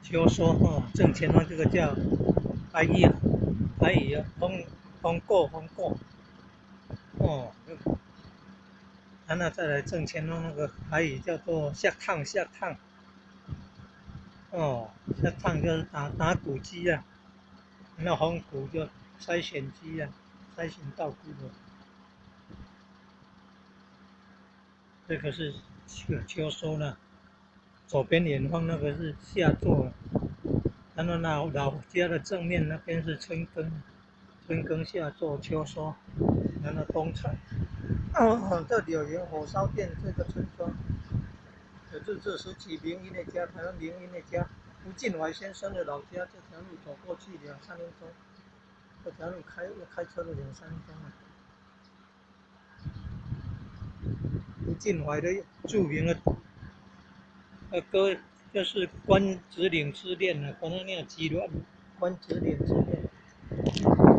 秋收哦，正前方這個叫台語啊，台語啊，風風鼓風鼓，哦，然後再來正前方那個台語叫做下燙下燙，哦，下燙就是打打穀機啊，那烘穀就篩選機啊，篩選稻穀的。這個是秋秋收了，左邊遠方那個是夏作，然後老老家的正面那邊是春耕，春耕夏作秋收，然後冬採。哦，這柳園火燒店這個村莊，有日治時期明英的家，台灣明英的家，吳進懷先生的老家，這條路走過去兩三分鐘，這條路開開車都兩三分鐘啊。吳進懷的著名的歌就是《關子嶺之戀》啊，關子嶺之戀，關子嶺之戀。